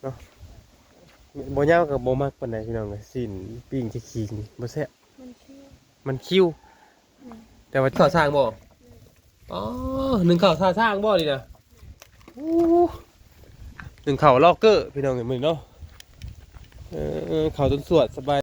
ເນາະ. ບໍ່ຍາວກໍບໍ່ມັກປານໃດພີ່ນ້ອງເອີຍ ຊີ້ນປີ້ງຈະຂີງນີ້ບໍ່ແຊບ ມັນຄິວ ມັນຄິວ. ແມ່ນ ແຕ່ວ່າເຂົ້າສ້າງບໍ່? ແມ່ນ ອໍ ໜຶ້ງເຂົ້າທ່າຊ້າງບໍ່ນີ້ນະ? ໂອ້ ໜຶ້ງເຂົ້າລັອກເກີພີ່ນ້ອງເອີຍ ມື້ນີ້ເນາະ. ເອີ ເຂົ້າຕົ້ນສວດ ສະບາຍ.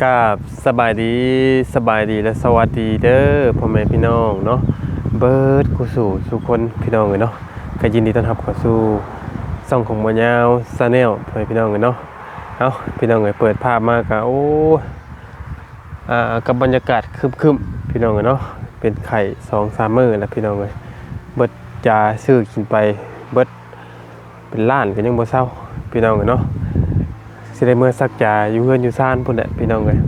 ກາບສະບາຍດີ ສະບາຍດີ ແລະ ສະຫວັດດີເດີພໍ່ແມ່ພີ່ນ້ອງເນາະ ເບິດຄູ່ສູ່ສູ່ຄົນພີ່ນ້ອງເອີຍເນາະ. ກໍຍິນດີຕ້ອນຮັບເຂົ້າສູ່ຊ່ອງຂອງບ່າວຍາວ Channel ພໍ່ແມ່ພີ່ນ້ອງເອີຍເນາະ. ເອົ້າ ພີ່ນ້ອງເອີຍ ເປີດພາບມາກໍ ໂອ້ ອ່າ ກັບບັນຍາກາດຄຶ້ມໆ ພີ່ນ້ອງເອີຍເນາະ. ເປັນໄຂ້ສອງສາມມື້ແລ້ວພີ່ນ້ອງເອີຍ ເບິດຢາຊື້ກິນໄປເບິດ ເປັນລ້ານກໍຍັງບໍ່ເຊົາພີ່ນ້ອງເອີຍເນາະ. ຊິໄດ້ເມືອສັກຢາຢູ່ເຮືອນຢູ່ຊານພຸ້ນແຫຼະພີ່ນ້ອງເອີຍ.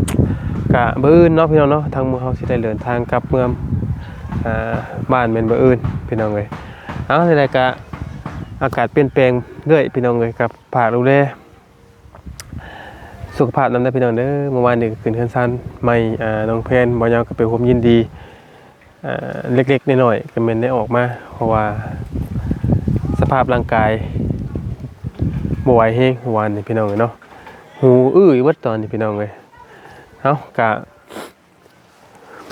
ກະມື້ອື່ນເນາະພີ່ນ້ອງເນາະ ທາງໝູ່ເຮົາຊິໄດ້ເດີນທາງກັບເມືອ ອ່າ ບ້ານແມ່ນມື້ອື່ນພີ່ນ້ອງເອີຍ. ເອົາ ຈັ່ງໃດກະອາກາດປ່ຽນແປງເລື້ອຍພີ່ນ້ອງເອີຍ ກໍຝາກດູແລສຸຂະພາບນຳເດີພີ່ນ້ອງເດີ. ເມື່ອວານນີ້ກໍຂຶ້ນເຮືອນຊານໃໝ່ ອ່າ ນ້ອງແພນ ບ່າວຍາວກໍໄປຮ່ວມຍິນດີ ອ່າ ເລັກໆນ້ອຍໆ ກໍແມ່ນໄດ້ອອກມາ ເພາະວ່າສະພາບຮ່າງກາຍບໍ່ໄຫວແຮງວານນີ້ພີ່ນ້ອງເອີຍເນາະ. ຫູອື້ຍເບິດຕອນນີ້ພີ່ນ້ອງເອີຍ. ເອົ້າ ກະ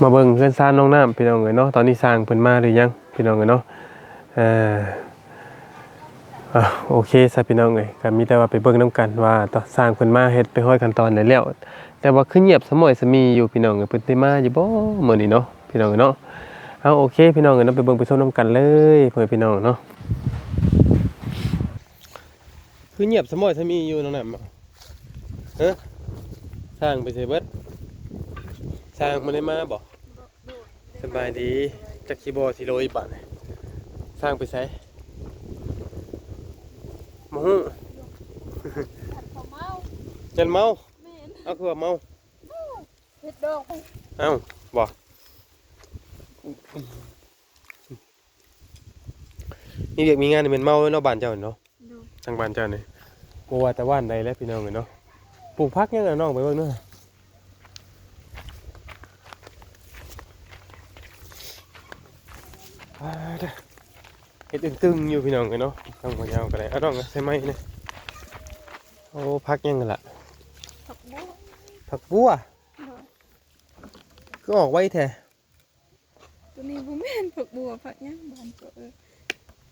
ມາເບິ່ງເຮືອນຊານນ້ອງນ້ຳພີ່ນ້ອງເອີຍເນາະ ຕອນນີ້ຊ່າງເພິ່ນມາຫຼືຍັງພີ່ນ້ອງເອີຍເນາະ. ເອີ ອ່າ ໂອເຄຊະພີ່ນ້ອງເອີຍ ກໍມີແຕ່ວ່າໄປເບິ່ງນຳກັນວ່າ ຊ່າງເພິ່ນມາເຮັດໄປຮອດຂັ້ນຕອນໃດແລ້ວ ແຕ່ວ່າຄືງຽບສະໝ້ອຍສະໝີຢູ່ພີ່ນ້ອງເອີຍ. ເພິ່ນໄດ້ມາຢູ່ບໍ່ມື້ນີ້ເນາະ ພີ່ນ້ອງເອີຍເນາະ. ເອົາ ໂອເຄພີ່ນ້ອງເອີຍເນາະ ໄປເບິ່ງໄປຊົມນຳກັນເລີຍພໍ່ແມ່ພີ່ນ້ອງເນາະ. ຄືງຽບສະໝ້ອຍສະໝີຢູ່ນ້ອງນ້ຳ ເອີ ຊ່າງໄປໃສເບິດ? ຊ່າງບໍ່ໄດ້ມາບໍ່? ສະບາຍດີ ຈັກຊິບໍ່ຊິໂລຍບາດນີ້. ຊ່າງໄປໃສ? ບໍ່ຮູ້ ຢ້ານເມົາ. ຢ້ານເມົາ? ແມ່ນ. ເອົາ ຄືວ່າເມົາ? ເຮັດດອກ. ເອົ້າ ບໍ່ ມີວຽກມີງານນີ້ແມ່ນເມົາເນາະ ບ້ານເຈົ້ານີ້ເນາະ. ໂດຍ. ທາງບ້ານເຈົ້ານີ້ ບໍ່ວ່າແຕ່ບ້ານໃດແຫຼະພີ່ນ້ອງເອີຍເນາະ. ປູກຜັກຫຍັງນະ ນ້ອງໄປເບິ່ງເດີ. ອ່າ ເຮັດຕຶງໆຢູ່ພີ່ນ້ອງເອີຍເນາະ ທາງບ່າວຍາວກໍໄດ້. ເອົາ ນ້ອງໃສ່ໄມ້ນີ້. ໂອ້ ຜັກຫຍັງຫັ້ນລະ? ຜັກບົວ. ຜັກບົວ? ໂດຍ. ຄືອອກໄວແທ້? ໂຕນີ້ບໍ່ແມ່ນຜັກບົວ ຜັກຫຍັງ ບ້ານເຂົາເອີ້ນ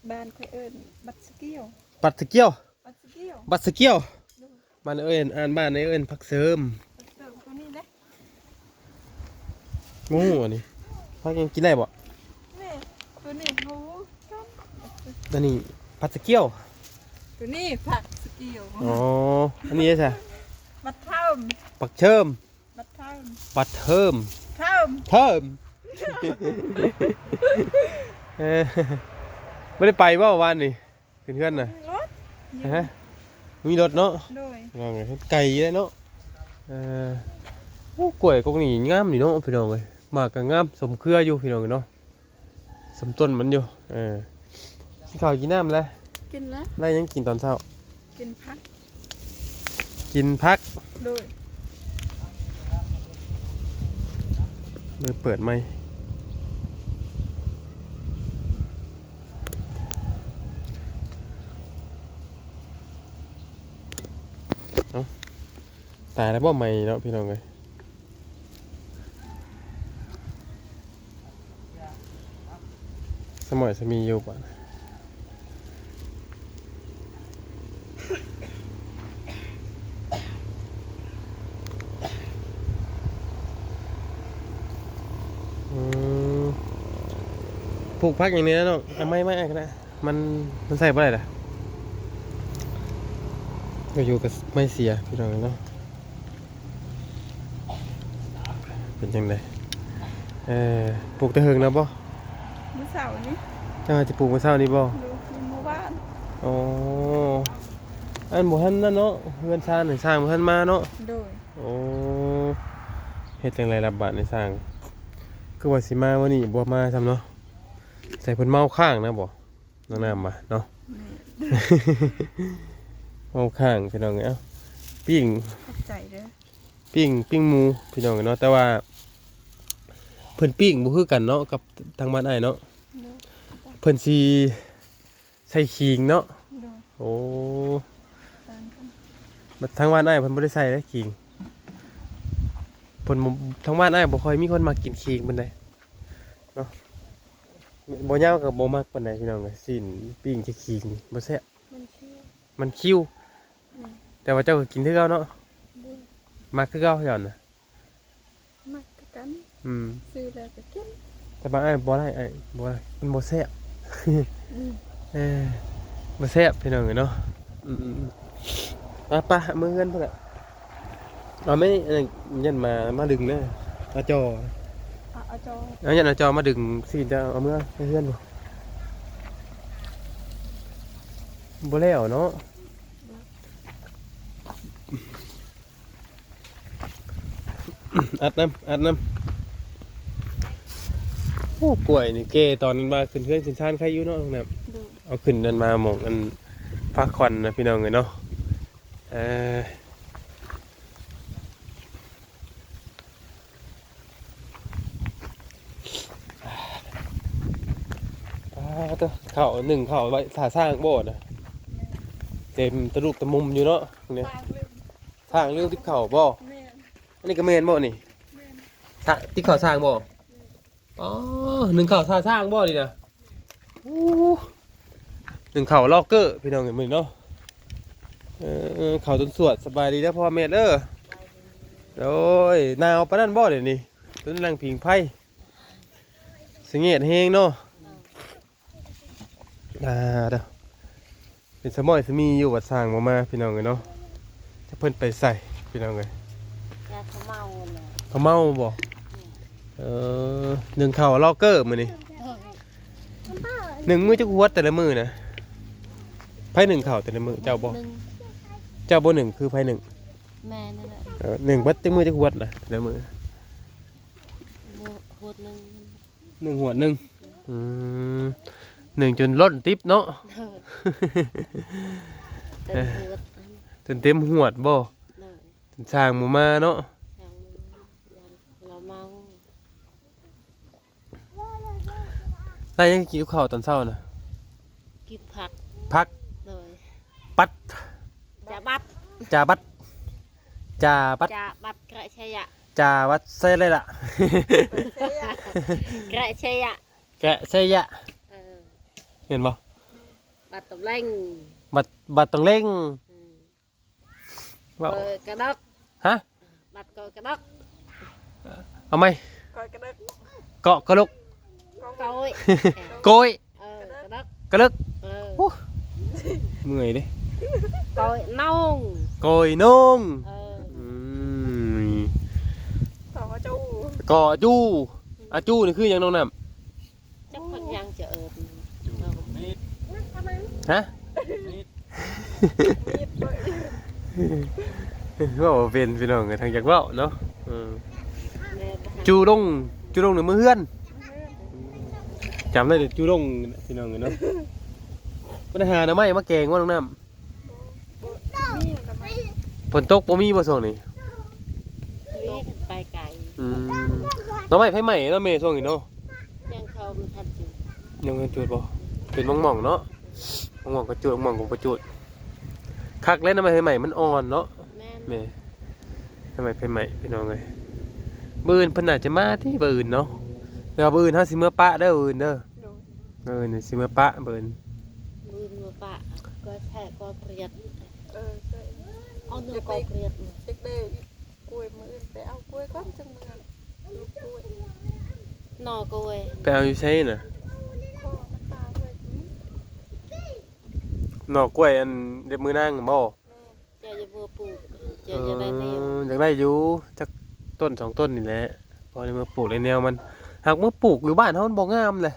ບ້ານຂ້ອຍເອີ້ນບັດສະກຽວ. ບັດສະກຽວ? ບັດສະກຽວ. ບັດສະກຽວ. ໂດຍ. ບ້ານເອີ້ນ ອ່ານ ບ້ານເອີ້ນຜັກເສີມ. ຜັກເສີມໂຕນີ້ເດ້. ບໍ່ຮູ້ອັນນີ້ ຜັກຫຍັງ ກິນໄດ້ບໍ່? ແມ່ ໂຕນີ້ຮູ້. ອັນນີ້ຜັກສະກຽວ. ໂຕນີ້ຜັກສະກຽວ. ອໍ ອັນນີ້ເດ້ຊະ? ບັດເທີມ. ບັກເທີມ. ບັດເທີມ. ບັດເທີມ. ເທີມ. ເທີມ. ເອີ ບໍ່ໄດ້ໄປບໍ່ວານນີ້ ຂຶ້ນເຮືອນນະ? ມີລົດ. ຮະ? ມີລົດເນາະ. ໂດຍ. ໄກເດ້ເນາະ. ເອີ ໂອ້ ກ້ວຍກົກນີ້ງາມດີເນາະພີ່ນ້ອງເອີຍ ໝາກກໍງາມ ສົມເຄືອຢູ່ພີ່ນ້ອງເອີຍເນາະ. ສົມຕົ້ນມັນຢູ່. ເອີ ກິນເຂົ້າກິນນ້ຳແລ້ວ? ກິນແລ້ວ. ໄດ້ຫຍັງກິນຕອນເຊົ້າ? ກິນຜັກ. ກິນຜັກ. ໂດຍ. ເປີດໃໝ່. ເອົ້າ ຕາຍແລ້ວບໍ່ໃໝ່ເນາະ ພີ່ນ້ອງເອີຍ. ສະໝ້ອຍສະມີຢູ່ປະ? ອືມ ປູກຜັກຫຍັງນີ້ນະນ້ອງ? ເອົາໄມ້ ໄມ້ອ້າຍກໍໄດ້. ມັນ ມັນໃຊ້ບໍ່ໄດ້ລະ ກໍຢູ່ກັບໄມ້ເສຍ ພີ່ນ້ອງເນາະ. ເປັນຈັ່ງໃດ? ເອີ ປູກແຕ່ເຫິງແລ້ວບໍ່? ມື້ເຊົ້ານີ້. ເຈົ້າວ່າຊິປູກມື້ເຊົ້ານີ້ບໍ່? ໂດຍ ມື້ວານ. ອໍ ອັນບໍ່ທັນນັ້ນເນາະ ເຮືອນຊານນີ້ ຊ່າງບໍ່ທັນມາເນາະ. ໂດຍ. ໂອ້ ເຮັດຈັ່ງໃດລະບາດນີ້ຊ່າງ? ຄືວ່າຊິມາມື້ນີ້ບໍ່ມາຊ້ຳເນາະ. ໃສ່ເພິ່ນເມົາຄ້າງນະບໍ່ ນ້ອງນ້ຳວ່າເນາະ. ແມ່ນ ເມົາຄ້າງພີ່ນ້ອງເອີຍ. ເອົ້າ ປີ້ງ ຂອບໃຈເດີ ປີ້ງ ປີ້ງໝູພີ່ນ້ອງເອີຍເນາະ. ແຕ່ວ່າເພິ່ນປີ້ງບໍ່ຄືກັນເນາະ ກັບທາງບ້ານອ້າຍເນາະ. ໂດຍ ເພິ່ນຊິ ໃສ່ຂີງເນາະ. ໂດຍ ໂອ້ ຕ່າງກັນ ບັດທາງບ້ານອ້າຍເພິ່ນບໍ່ໄດ້ໃສ່ເດ້ຂີງ. ເພິ່ນບໍ່ ທາງບ້ານອ້າຍບໍ່ຄ່ອຍມີຄົນມັກກິນຂີງປານໃດເນາະ. ບໍ່ຍາວກໍບໍ່ມັກປານໃດພີ່ນ້ອງເອີຍ. ຊີ້ນປີ້ງໃສ່ຂີງນີ້ບໍ່ແຊບ ມັນຄິວ ມັນຄິວ. ແມ່ນ ແຕ່ວ່າເຈົ້າກໍກິນຄືເກົ່າເນາະ. ບໍ່ ມັກຄືເກົ່າເຈົ້ານະ. ມັກຄືກັນ. ອືມ ຊື້ແລ້ວກໍກິນ. ແຕ່ວ່າອ້າຍບໍ່ໄດ້ ອ້າຍບໍ່ໄດ້ ມັນບໍ່ແຊບ. ອືມ ເອີ ບໍ່ແຊບພີ່ນ້ອງເອີຍເນາະ. ອືມໆໆ ໄປໆ ເມືອເຮືອນພຸ້ນແຫຼະ. ເອົາແມ່ ອັນນັ້ນ ຢ້ານໝາມາດຶງເດີ ອາຈໍ ອາ ອາຈໍ ເອົາ ຢ້ານອາຈໍມາດຶງຊີ້ນເຈົ້າ ເອົາເມືອໄປເຮືອນ. ບໍ່ແລ້ວເນາະ. ອັດນຳ ອັດນຳ. ໂອ້ ກ້ວຍນີ້ແກ່ຕອນນັ້ນວ່າຂຶ້ນເຮືອນຂຶ້ນຊານໄຄຢູ່ເນາະນ້ອງນ້ຳ. ໂດຍ ເອົາຂຶ້ນນັ້ນມາໝ່ອງອັນພາຂວັນນະພີ່ນ້ອງເອີຍເນາະ. ເອີ ປາດໂທ້ ເຂົ້າ ໜຶ້ງເຂົ້າໄວ້ຖ້າຊ້າງບໍ່ນະ. ແມ່ນ ເຕັມຕະລຸກຕະມຸມຢູ່ເນາະນີ້. ຊ້າງລືມຕິບເຂົ້າບໍ່? ແມ່ນ ອັນນີ້ກໍແມ່ນບໍ່ນີ້? ແມ່ນ ຕິບເຂົ້າຊ້າງບໍ່? ແມ່ນ ອໍ ໜຶ້ງເຂົ້າຖ້າຊ້າງບໍ່ນີ້ນະ? ໂອ້ ໜຶ້ງເຂົ້າລອກເກີພີ່ນ້ອງເອີຍມື້ນີ້ເນາະ. ເອີ ເຂົ້າຕົ້ນສວດ. ສະບາຍດີເດີພໍ່ແມ່ເດີ. ໂອ້ຍ ໜາວປານນັ້ນບໍ່ດຽວນີ້? ຕົວນັ້ນນັ່ງຜິງໄຟ ສະແງດແຮງເນາະ. ອ່າ ເດີ ເປັນສະໝ້ອຍສະມີຢູ່ ວ່າຊ້າງບໍ່ມາພີ່ນ້ອງເອີຍເນາະ. ຈັກເພິ່ນໄປໃສພີ່ນ້ອງເອີຍ. ຢາກເຂົາເມົາແຫຼະ. ເຂົາເມົາບໍ່? ອືມ ເອີ ໜຶ້ງເຂົ້າລອກເກີມື້ນີ້. ເອີ ໜຶ້ງມື້ຈັກຫວດແຕ່ລະມື້ນະ? ໃຜໜຶ້ງເຂົ້າແຕ່ລະມື້? ເຈົ້າບໍ່? ໜຶ້ງ ເຈົ້າບໍ່ໜຶ້ງ ຄືໃຜໜຶ້ງ? ແມ່ນັ້ນແຫຼະ. ເອີ ໜຶ້ງເບິດຈັກມື້ຈັກຫວດລະແຕ່ລະມື້? ຫວດໜຶ່ງ ໜຶ່ງຫວດໜຶ່ງ. ອືມ ໜຶ້ງຈົນລົ້ນຕິບເນາະ. ເອີ ເຕັມຫວດ ຈົນເຕັມຫວດບໍ່? ໂດຍ ຈົນຊ້າງບໍ່ມາເນາະ. ຊ້າງບໍ່ມາ ຢ້ານລາວເມົາ. ແລ້ວຍັງກິນກັບເຂົ້າຕອນເຊົ້ານະ? ກິນຜັກ ຜັກ. ໂດຍ ປັດ ຈາບັດ ຈາບັດ ຈາບັດ ຈາບັດກະໄຊຍະ ຈາບັດໄຊຍະ ກະໄຊຍະ ກະໄຊຍະ. ເອີ ແມ່ນບໍ່? ບັດຕອງເລັງ ບັດ ບັດຕອງເລັງ. ອືມ ເວົ້າ ເປີດກະດົກ ຮະ? ບັດເກາະກະດົກ. ເອົາໃໝ່ ເກາະກະດົກ ເກາະກະດົກ ໂກຍ ໂກຍ ເອີ ກະດົກ ກະເລິກ. ເອີ ໂອ້ ເມື່ອຍເດ້. ໂກຍນົງ ໂກຍນົງ. ເອີ ອືມ ເກາະຈູ ເກາະຈູ. ອາ ຈູນີ້ຄືຫຍັງນ້ອງນ້ຳ? ຈັກເພິ່ນຍັງຈະເອີ້ນ ຈູມີດ ຮະ? ມີດ ມີດ ເວົ້າບໍ່ເປັນພີ່ນ້ອງເອີຍ ທັງຢາກເວົ້າເນາະ. ເອີ ແມ່ນ ຈູດົງ ຈູດົງນີ້ມື້ເຮືອນ ເຮືອນ ຈຳໄດ້ແຕ່ຈູດົງພີ່ນ້ອງເອີຍເນາະ. ບໍ່ໄດ້ຫາໜໍ່ໄມ້ມາແກງບໍ່ນ້ອງນ້ຳ? ບໍ່ ບໍ່ມີໜໍ່ໄມ້. ຝົນຕົກບໍ່ມີບໍ່ຊ່ວງນີ້? ມີ ໄປໄກ. ອືມ ໜໍ່ໄມ້ໄຟໄໝ້ເນາະແມ່ ຊ່ວງນີ້ເນາະ. ຍັງເຂົາບໍ່ທັນຈູດ ຍັງບໍ່ທັນຈູດບໍ່? ເປັນໝ່ອງໆເນາະ ໝ່ອງໆກໍຈູດ ໝ່ອງໆກໍບໍ່ຈູດ. ຄັກແລ້ວໜໍ່ໄມ້ໄຟໄໝ້ມັນອ່ອນເນາະ. ແມ່ນ ແມ່ ໜໍ່ໄມ້ໄຟໄໝ້ພີ່ນ້ອງເອີຍ. ມື້ອື່ນເພິ່ນໜ້າຈະມາຕິ ມື້ອື່ນເນາະ. ແຕ່ວ່າມື້ອື່ນເຮົາຊິເມືອປະເດີ ມື້ອື່ນເດີ. ໂດຍ ມື້ອື່ນຊິເມືອປະ ມື້ອື່ນ ມື້ອື່ນເມືອປະ ກໍແທ້ກໍກຽດ. ເອີ ໃຊ່ ເອົາໜຶ່ງກໍກຽດ ຈັກໄດ້ ຈັກໄດ້ກ້ວຍ ມື້ອື່ນໄປເອົາກ້ວຍກ່ອນ ຈັ່ງເມືອ. ລູກກ້ວຍ ໜໍ່ກ້ວຍ ໄປເອົາຢູ່ໃສນະ? ພໍ່ມັນຕາກໄວ້ນີ້ ໜໍ່ກ້ວຍອັນເລັບມືນາງຫັ້ນບໍ່? ແມ່ນ ເຈົ້າຢ່າເມືອປູກ ເຈົ້າຢາກໄດ້ແນວ. ເອີ ຢາກໄດ້ຢູ່ ຈັກຕົ້ນສອງຕົ້ນນີ້ແຫຼະ ພໍໄດ້ເມືອປູກໄດ້ແນວມັນ. ຫາກເມືອປູກຢູ່ບ້ານເຮົາມັນບໍ່ງາມເລີຍ.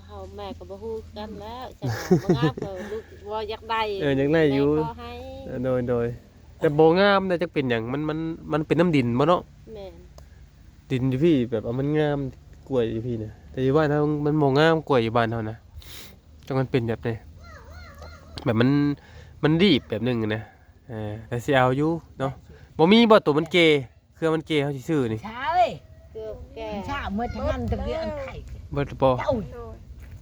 ເຮົາແມ່ກໍບໍ່ຮູ້ຄືກັນແລ້ວ ຈັ່ງວ່າບໍ່ງາມກໍລູກວ່າຢາກໄດ້. ເອີ ຢາກໄດ້ຢູ່ ແມ່ຂໍໃຫ້. ເອີ ໂດຍໆ ແຕ່ບໍ່ງາມນະ ຈັກເປັນຫຍັງ ມັນ ມັນ ມັນເປັນນ້ຳດິນບໍ່ເນາະ? ແມ່ນ ດິນຢູ່ພີ້ແບບວ່າມັນງາມກວ່າຢູ່ພີ້ນະ ແຕ່ຢູ່ບ້ານເຮົາມັນບໍ່ງາມກວ່າຢູ່ບ້ານເຮົານະ ຈັກມັນເປັນແບບໃດ ແບບມັນ ມັນດີບແບບໜຶ່ງນະ ເອີ ແຕ່ຊິເອົາຢູ່ເນາະ ບໍ່ມີບໍ່ໂຕມັນແກ່ ເຄືອມັນແກ່ເຮົາຊິຊື້ນີ້ ໃຊ່ ເກືອບແກ່ ມັນຊ້າໝົດທັງນັ້ນ ຕະກີ້ອັນໄຂ່ ເບິດບໍ່? ເຈົ້າ ໂດຍ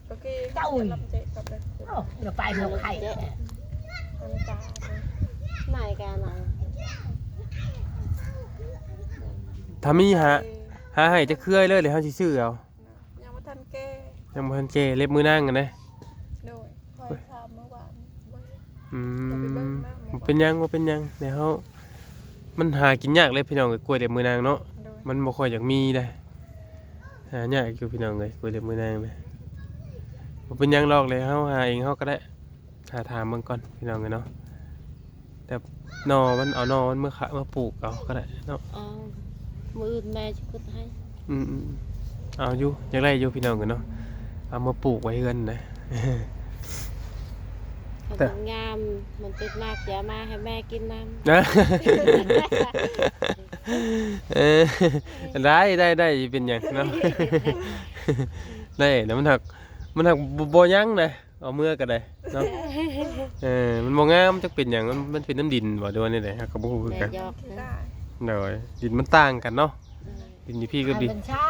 ຕະກີ້ ເຈົ້າ ລຳເຈະກັບເລີຍ ໂອ້ ລະໄປເຮົາໄຂ່ ອັນກາ ນາຍການະ ຖ້າມີຫາ ຫາໃຫ້ຈັກເຄືອເລີຍ ແລ້ວເຮົາຊິຊື້ເອົາ ຍັງບໍ່ທັນແກ່ ຍັງບໍ່ທັນແກ່ ເລັບມືນາງຫັ້ນເດ້ ໂດຍ ຂ້ອຍຖາມເມື່ອວານ ອືມ ບໍ່ເປັນຫຍັງ ບໍ່ເປັນຫຍັງ ແຕ່ເຮົາ ມັນຫາກິນຍາກເລີຍພີ່ນ້ອງເອີຍ ກ້ວຍເລັບມືນາງເນາະ ໂດຍ ມັນບໍ່ຄ່ອຍຢາກມີເດ້ ຫາຍາກຢູ່ພີ່ນ້ອງເອີຍ ກ້ວຍເລັບມືນາງນະ ບໍ່ເປັນຫຍັງດອກ ແລ້ວເຮົາຫາເອງເຮົາກໍໄດ້ ຫາຖາມເບິ່ງກ່ອນພີ່ນ້ອງເອີຍເນາະ ແຕ່ໜໍ່ມັນ ເອົາໜໍ່ມັນມາຂະ ມາປູກເອົາກໍໄດ້ເນາະ ເອົາ ມື້ອື່ນແມ່ຊິຂຸດໃຫ້ ອືມໆ ເອົາຢູ່ ຢາກໄດ້ຢູ່ພີ່ນ້ອງເອີຍເນາະ ເອົາມາປູກໄວ້ເຮືອນນະ ມັນ ແຕ່ ງາມ ມັນຕິດໝາກ ຊິເອົາມາໃຫ້ແມ່ກິນນຳ ເອີ ໄດ້ ໄດ້ ໄດ້ ບໍ່ເປັນຫຍັງເນາະ ໄດ້ ແລ້ວມັນຫາກ ມັນຫາກບໍ່ ບໍ່ຍັງນະ ເອົາເມືອກໍໄດ້ເນາະ ເອີ ມັນບໍ່ງາມ ຈັກເປັນຫຍັງ ມັນ ມັນເປັນນຳດິນບໍ່ ຫຼືວ່າແນວໃດ ເຮົາກໍບໍ່ຮູ້ຄືກັນ ແມ່ນຢອກນະ ໂດຍ ດິນມັນຕ່າງກັນເນາະ ເອີ ດິນຢູ່ພີ້ກັບດິນ ມັນຊາ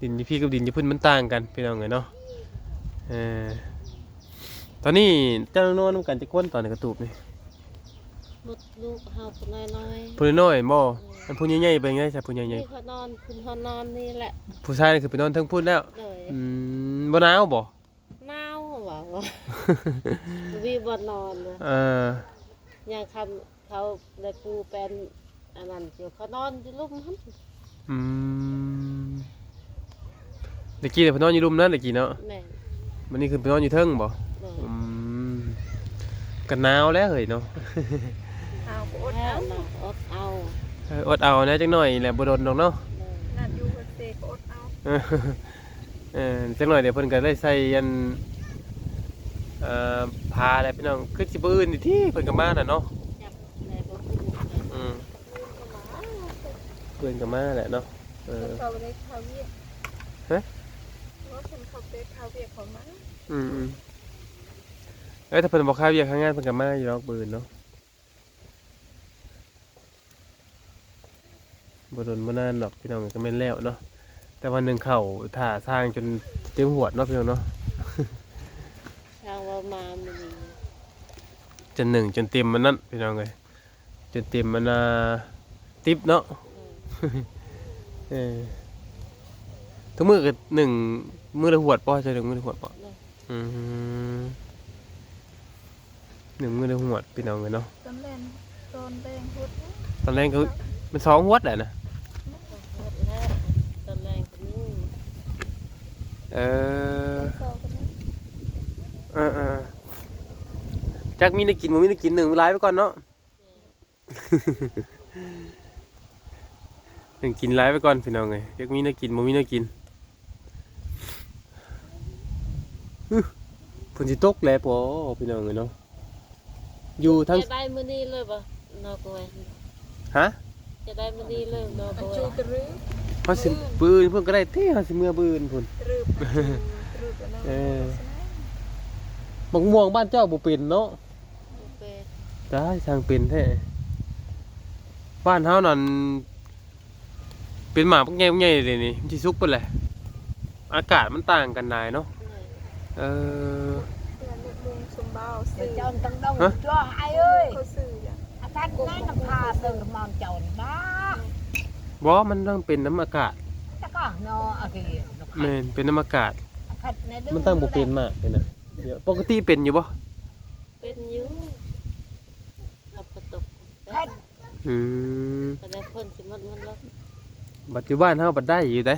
ດິນຢູ່ພີ້ກັບດິນຢູ່ພຸ້ນມັນຕ່າງກັນພີ່ນ້ອງເອີຍເນາະ ເອີ ຕອນນີ້ເຈົ້ານອນນຳກັນຈັກຄົນຕອນນີ້ ກະຕູບນີ້? ໝົດລູກເຮົາຜູ້ນ້ອຍໆ ຜູ້ນ້ອຍໆບໍ່? ເອີ ອັນຜູ້ໃຫຍ່ໆໄປໄງຊະ ຜູ້ໃຫຍ່ໆ? ນີ້ເຂົານອນ ເພິ່ນເຂົານອນນີ້ແຫຼະ ຜູ້ຊາຍນີ້ຄືໄປນອນເທິງພຸ້ນແລ້ວ ໂດຍ ອືມ ບໍ່ໜາວບໍ່? ໜາວວ່າ ບໍ່ມີບ່ອນນອນ ເອີ ຍັງຄຳ ເຂົາໄດ້ປູແປນອັນນັ້ນຢູ່ ເຂົານອນຢູ່ລຸ່ມຫັ້ນ ອືມ ແຕ່ກີ້ເພິ່ນນອນຢູ່ລຸ່ມນັ້ນແຕ່ກີ້ເນາະ ແມ່ນ ບັດນີ້ຂຶ້ນໄປນອນຢູ່ເທິງບໍ່? ໂດຍ ອືມ ກໍໜາວແລ້ວເຮີ້ຍເນາະ ເອົາ ກໍອົດເອົາ ແມ່ນນະ ອົດເອົາ ເອີ ອົດເອົາແດ່ຈັກໜ້ອຍແຫຼະ ບໍ່ດົນດອກເນາະ ໂດຍ ຂະໜາດຢູ່ເຮືອນເຊກໍອົດເອົາ ເອີ ຈັກໜ້ອຍດຽວເພິ່ນກໍໄດ້ໃສ່ອັນ ເອີ ຜ້າແຫຼະພີ່ນ້ອງ ຄືຊິມື້ອື່ນນີ້ຕິ ເພິ່ນກໍມາແລ້ວເນາະ ຈັບໄດ້ບໍ່? ອືມ ເພິ່ນກໍມາແຫຼະເນາະ ເອີ ເພິ່ນເຂົ້າໄປເຮັດວຽກ ຮະ? ວ່າເພິ່ນເຂົ້າໄປເຮັດວຽກ ເຂົາມາ ອືມໆ ເອີ ຖ້າເພິ່ນບໍ່ເຂົ້າວຽກເຂົ້າງານ ເພິ່ນກໍມາຢູ່ດອກມື້ອື່ນເນາະ ບໍ່ດົນບໍ່ນານດອກພີ່ນ້ອງ ກໍແມ່ນແລ້ວເນາະ ແຕ່ວ່າໜຶ້ງເຂົ້າຖ້າຊ່າງຈົນເຕັມຫວດເນາະພີ່ນ້ອງເນາະ ຊ່າງວ່າມາມື້ນີ້ ຈົນໜຶ້ງຈົນເຕັມອັນນັ້ນພີ່ນ້ອງເອີຍ ຈົນເຕັມອັນນ່າ ຕິບເນາະ ເອີ ເອີ ທຸກມື້ກໍໜຶ້ງ ມື້ລະຫວດບໍ່? ເຈົ້າໜຶ້ງມື້ລະຫວດບໍ່? ອືມ ໜຶ້ງມື້ລະຫວດພີ່ນ້ອງເອີຍເນາະ ຕອນແລງ ຕອນແລງຫວດ ຕອນແລງກໍແມ່ນສອງຫວດແຫຼະນະ ຕອນແລງກໍມີ ເອີ ເອີໆ ຈັກມີແນວກິນບໍ່ມີແນວກິນ ໜຶ້ງຫຼາຍໄປກ່ອນເນາະ ແມ່ນ ໜຶ້ງກິນຫຼາຍໄປກ່ອນພີ່ນ້ອງເອີຍ ຈັກມີແນວກິນບໍ່ມີແນວກິນ ອື ຝົນຊິຕົກແລ້ວບໍ່ພີ່ນ້ອງເອີຍເນາະ ຢູ່ທາງ ຈະໄດ້ມື້ນີ້ເລີຍບໍ່? ນອກເວຍ ຮະ? ຈະໄດ້ມື້ນີ້ເລີຍນອກເວຍ ເຮົາຊິມື້ອື່ນພຸ້ນກໍໄດ້ຕິ ເຮົາຊິເມືອມື້ອື່ນພຸ້ນ ເອີ ບັກມ່ວງບ້ານເຈົ້າບໍ່ເປັນເນາະ? ບໍ່ເປັນ ຕາຍ ຊ່າງເປັນແທ້ ບ້ານເຮົານັ້ນ ເປັນໝາກບັກໃຫຍ່ໆເດນີ້ ມັນຊິສຸກເບິດແຫຼະ ອາກາດມັນຕ່າງກັນຫຼາຍເນາະ ເອີ ເຈົ້າຕ້ອງດອງ ຮະ? ເຂົາຊື້ ອາກາດນັ້ນນຳພາເບິ່ງມອນເຈົ້ານີ້ ບໍ່ ມັນຕ້ອງເປັນນຳອາກາດ ແມ່ນ ເປັນນຳອາກາດ ມັນຕັ້ງບໍ່ເປັນໝາກນີ້ນະ ປົກກະຕິເປັນຢູ່ບໍ່? ເປັນຢູ່ ຮັບກະຕົກ ອືມ ແຕ່ຄົນຊິໝົດໝົດແລ້ວ ບັດຢູ່ບ້ານເຮົາບັດໄດ້ຢູ່ເດ້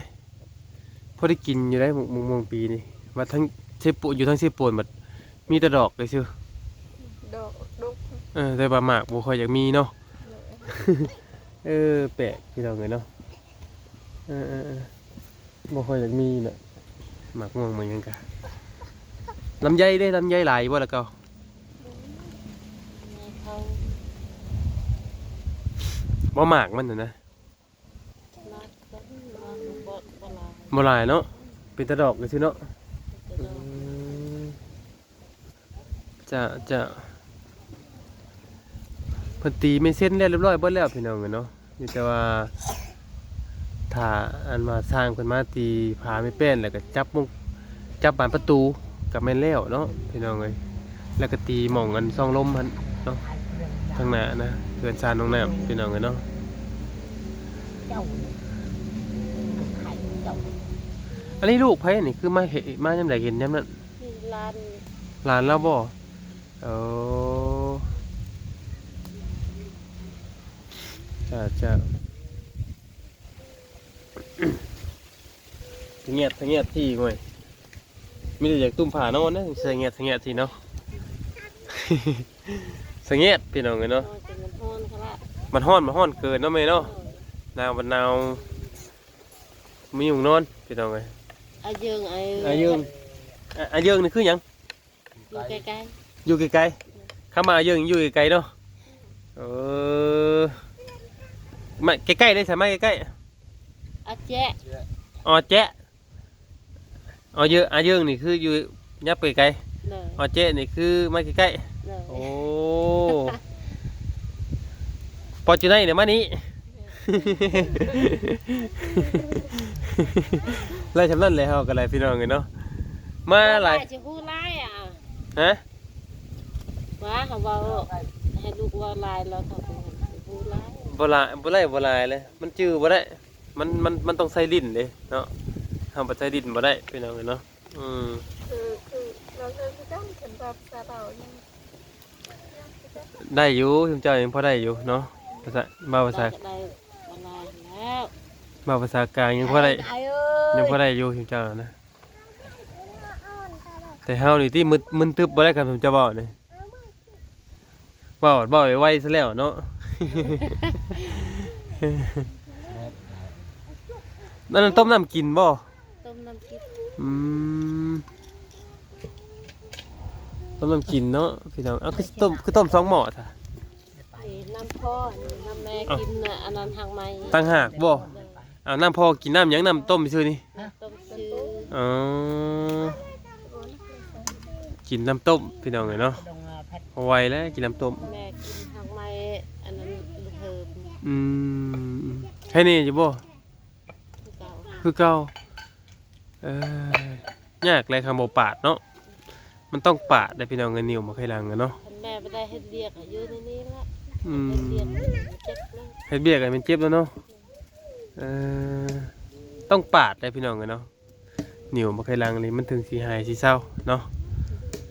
ພໍໄດ້ກິນຢູ່ໄດ໋ ໝາກ ໝາກມ່ວງປີນີ້ ບັດທາງເຊໂປ ຢູ່ທາງເຊໂປນບັດມີແຕ່ດອກຊື່ ດອກດົກ ເອີ ແຕ່ວ່າໝາກບໍ່ຄ່ອຍຢາກມີເນາະ ເອີ ແປກພີ່ນ້ອງເອີຍເນາະ ເອີໆໆ ບໍ່ຄ່ອຍຢາກມີນະ ໝາກມ່ວງໝາກຫຍັງກະ ລຳໄຍເດ້ ລຳໄຍຫຼາຍຢູ່ບໍ່ລະເກົ່າ? ບໍ່ ໝາກມັນນະ ໝາກ ບໍ່ຫຼາຍເນາະ ເປັນຕາດອກຊື່ເນາະ. ອືມ ຈະ ຈະ ເພິ່ນຕີເມັດເຊັນແລ້ວຮຽບຮ້ອຍເບິດແລ້ວພີ່ນ້ອງເອີຍເນາະ. ມີແຕ່ວ່າຖ້າອັນວ່າຊ່າງເພິ່ນມາຕີຝາເມັດແປ້ນ ແລ້ວກໍຈັບມຸກ ຈັບບານປະຕູ ກໍແມ່ນແລ້ວເນາະພີ່ນ້ອງເອີຍ. ແລ້ວກໍຕີໝ່ອງອັນຊ່ອງລົມຫັ້ນເນາະ ທາງໜ້ານະ ເຮືອນຊານນ້ອງນ້ຳພີ່ນ້ອງເອີຍເນາະ. ອັນນີ້ລູກໃຜນີ້ ຄືມາເຫັນ ມາຍາມໃດເຫັນຍາມນັ້ນ? ຫຼານ ຫຼານລາວບໍ່? ເອີ ຈ້າ ຈ້າ ສະແງດ ສະແງດທີ່ ໂອ້ຍ ມີແຕ່ຢາກຕຸ້ມຜ້ານອນເດ້ ສະແງດ ສະແງດທີ່ເນາະ ສະແງດ ພີ່ນ້ອງເອີຍເນາະ. ໂອ້ຍ ແຕ່ມັນຮ້ອນຂະໜາດ ມັນຮ້ອນ ມັນຮ້ອນເກີນເນາະແມ່ເນາະ. ໂອ້ຍ ໜາວ ມັນໜາວ ມີໝ່ອງນອນ ພີ່ນ້ອງເອີຍ. ອາເຢິງ ອາເຢິງ ອາເຢິງ ອາ ອາເຢິງນີ້ຄືຫຍັງ? ຢູ່ໃກ້ໆ ຢູ່ໃກ້ໆ. ຄຳວ່າອາເຢິງຢູ່ໃກ້ໆເນາະ. ເອີ ມາໃກ້ໆເລີຍ ໃສ່ມາໃກ້ໆ. ອາແຈະ ອໍແຈະ. ອໍເຢິງ ອາເຢິງນີ້ຄືຢູ່ ຍັບໃກ້ໆ. ໂດຍ ອໍແຈະນີ້ຄືມາໃກ້ໆ. ໂດຍ ໂອ້ ປອດຢູ່ໃນນີ້ມານີ້. ໄດ້ຊ່ຳນັ້ນແຫຼະ ເຮົາກໍໄດ້ພີ່ນ້ອງເອີຍເນາະ. ມາຫຼາຍ ຊິຮູ້ຫຼາຍອະ ຮະ? ວ່າເຮົາເວົ້າໃຫ້ລູກເວົ້າຫຼາຍ ແລ້ວເຂົາກໍຊິຮູ້ຫຼາຍ. ບໍ່ຫຼາຍ ບໍ່ໄດ້ ບໍ່ຫຼາຍເລີຍ ມັນຈື່ບໍ່ໄດ້. ມັນ ມັນ ມັນຕ້ອງໃຊ້ຫຼິ້ນເດ້ເນາະ ເຮົາບໍ່ໃຊ້ຫຼິ້ນບໍ່ໄດ້ພີ່ນ້ອງເອີຍເນາະ. ອືມ ຄື ຄືລາວເວົ້າຄືກັນ ເພິ່ນວ່າພາສາລາວຍັງ ໄດ້ຢູ່ ຊຸມເຈົ້າຍັງພໍໄດ້ຢູ່ເນາະ. ພາສາ ເວົ້າພາສາ ໄດ້ ໄດ້ບໍ່ຫຼາຍແລ້ວ ເວົ້າພາສາກາງຍັງພໍໄດ້ ໄດ້ ຍັງພໍໄດ້ຢູ່ ຊຸມເຈົ້ານະ. ແຕ່ເຮົານີ້ຕິ ມຶນ ມຶນຕຶບບໍ່ໄດ້ ຄັນເຈົ້າເວົ້ານີ້ ເວົ້າ ເວົ້າໄວໆຊະແລ້ວເນາະ. ອັນນັ້ນຕົ້ມນ້ຳກິນບໍ່? ຕົ້ມນ້ຳກິນ ອືມ ຕົ້ມນ້ຳກິນເນາະພີ່ນ້ອງ. ເອົ້າ ຄືຕົ້ມ ຄືຕົ້ມສອງໝໍ້ຊະ? ນີ້ນ້ຳພໍ່ ນີ້ນ້ຳແມ່ ເອົ້າ ກິນນະ ອັນນັ້ນຫາກໄມ້ ຕ່າງຫາກບໍ່? ໂດຍ ເອົາ ນ້ຳພໍ່ກິນນ້ຳຫຍັງ? ນ້ຳຕົ້ມຊື່ນີ້ ຕົ້ມຊື່. ອໍ ກິນນ້ຳຕົ້ມພີ່ນ້ອງເອີຍເນາະ ບໍ່ໄຫວແລ້ວກິນນ້ຳຕົ້ມ. ແມ່ກິນຫາກໄມ້ ອັນນັ້ນເຮີບ. ອືມ ໃຄແນ່ຢູ່ບໍ່? ຄືເກົ່າ ຄືເກົ່າ. ເອີ ຍາກແຫຼະ ຄັນບໍ່ປາດເນາະ ມັນຕ້ອງປາດເດ້ພີ່ນ້ອງເອີຍ ໜິວມາໄຄຫຼັງເນາະ. ຄັນແມ່ບໍ່ໄດ້ເຮັດວຽກ ຢູ່ໃນນີ້ແຫຼະ. ອືມ ເຮັດວຽກ ເຈັບເລີຍ ເຮັດວຽກໃຫ້ມັນເຈັບແລ້ວເນາະ. ເອີ ຕ້ອງປາດເດ້ພີ່ນ້ອງເອີຍເນາະ ໜິວມາໄຄຫຼັງນີ້ ມັນເຖິງຊິຫາຍຊິເຊົາເນາະ.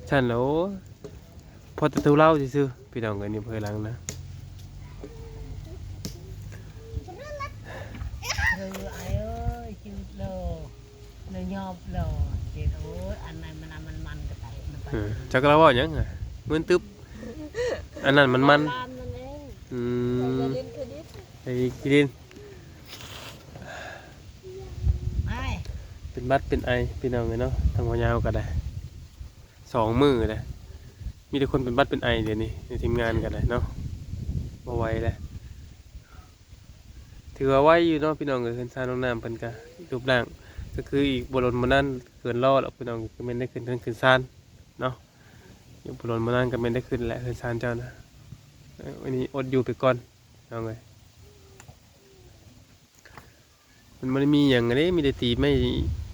ຊັ້ນລະ ໂອ້ ພໍແຕ່ທຸເລົາຊື່ໆ ພີ່ນ້ອງເອີຍ ນີ້ເພີຫຼັງນະ. ເອີ ອ້າຍເອີຍ ຈືດໂລ ນະຍອບໂລ ເຈັດ ໂອ້ຍ ອັນນັ້ນມັນ ອັນມັນມັນກະໄຕ ມັນໄປ ເອີ ຈັກລາວເວົ້າຫຍັງ ມຶນຕຶບ ອັນນັ້ນມັນມັນ. ອືມ ໄປຫຼິ້ນທີ່ດິນ ໄປຫຼິ້ນທີ່ດິນ. ເປັນຫວັດເປັນໄອ ພີ່ນ້ອງເອີຍເນາະ ທາງບ່າວຍາວກໍໄດ້ ສອງມື້ແລ້ວ ມີແຕ່ຄົນເປັນຫວັດເປັນໄອດຽວນີ້ ໃນທີມງານກໍໄດ້ເນາະ ບໍ່ໄຫວແລ້ວ. ຖືວ່າໄວຢູ່ເນາະພີ່ນ້ອງເອີຍ ເຮືອນຊານນ້ອງນ້ຳເພິ່ນກໍ ຮູບຮ່າງກໍຄືອີກບໍ່ດົນບໍ່ນານເກີນລໍດອກພີ່ນ້ອງ ກໍແມ່ນໄດ້ຂຶ້ນເຮືອນຂຶ້ນຊານເນາະ ອີກບໍ່ດົນບໍ່ນານກໍແມ່ນໄດ້ຂຶ້ນແຫຼະເຮືອນຊານເຈົ້ານະ. ເອີ ອັນນີ້ອົດຢູ່ໄປກ່ອນ ນ້ອງເອີຍ ມັນບໍ່ໄດ້ມີຫຍັງເດ້ ມີແຕ່ຕີໄມ້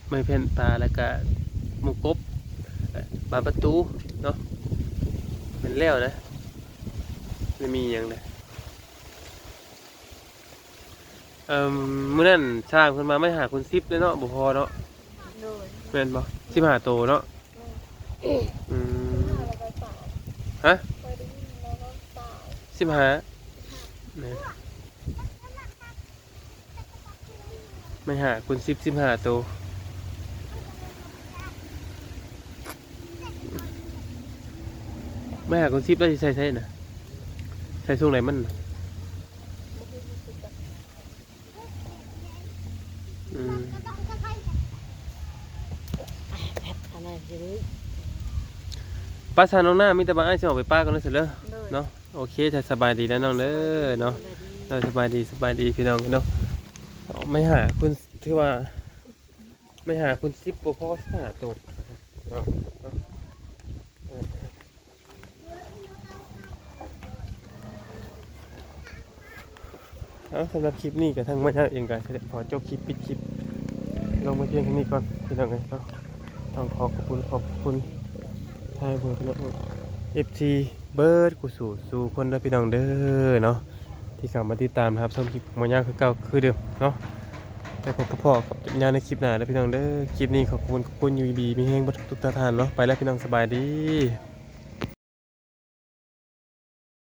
ໄມ້ແຜ່ນຕາ ແລ້ວກະໝູກົບ ບານປະຕູເນາະ ແມ່ນແລ້ວນະ ບໍ່ໄດ້ມີຫຍັງເດ້. ເອີ ມື້ນັ້ນຊ່າງເພິ່ນວ່າໄມ້ຫ້າຄູນສິບເດ້ເນາະ ບໍ່ພໍເນາະ. ໂດຍ ແມ່ນບໍ່? ສິບຫ້າໂຕເນາະ. ອືມ ຮະ? ສິບຫ້າ ແມ່ນ ໄມ້ຫ້າຄູນສິບ ສິບຫ້າໂຕ ໄມ້ຫ້າຄູນສິບ ລາວຊິໃສ່ໃສນະ? ໃສ່ຊ່ວງໃດມັນນະ? ອືມ ໄປຊະນ້ອງນ້ຳ ມີແຕ່ວ່າອ້າຍຊິອອກໄປປະກ່ອນເດີ ໂດຍ ເນາະ. ໂອເຄ ສະບາຍດີນະນ້ອງເດີເນາະ. ສະບາຍດີ ເອີ ສະບາຍດີ ສະບາຍດີພີ່ນ້ອງເນາະ. ໄມ້ຫ້າ ເພິ່ນຖືວ່າ ໄປຫາຄູນສິບບໍ່ພໍຫ້າໂຕເນາະ. ເອົາ ສຳລັບຄລິບນີ້ກໍທາງມາຍາເອງກໍຊິໄດ້ຂໍຈົບຄລິບ ປິດຄລິບລົງໄວ້ພຽງເທົ່ານີ້ກ່ອນ ພີ່ນ້ອງເອີຍເນາະ. ຕ້ອງຂໍຂອບຄຸນ ຂອບຄຸນ ທາງເພື່ອນພີ່ນ້ອງ ເອັຟຊີ ເບິດຄູ່ສູ່ສູ່ຄົນເດີ ພີ່ນ້ອງເດີເນາະ ທີ່ເຂົ້າມາຕິດຕາມຮັບຊົມຄລິບຂອງມາຍາຄືເກົ່າຄືເດີມເນາະ. ແລ້ວພົບພໍ້ກັບມາຍາໃນຄລິບໜ້າເດີ ພີ່ນ້ອງເດີ. ຄລິບນີ້ຂອບຄຸນ ຂອບຄຸນ ຢູ່ດີມີແຮງເບິດທຸກໆທ່ານເນາະ. ໄປແລ້ວ ພີ່ນ້ອງ ສະບາຍດີ.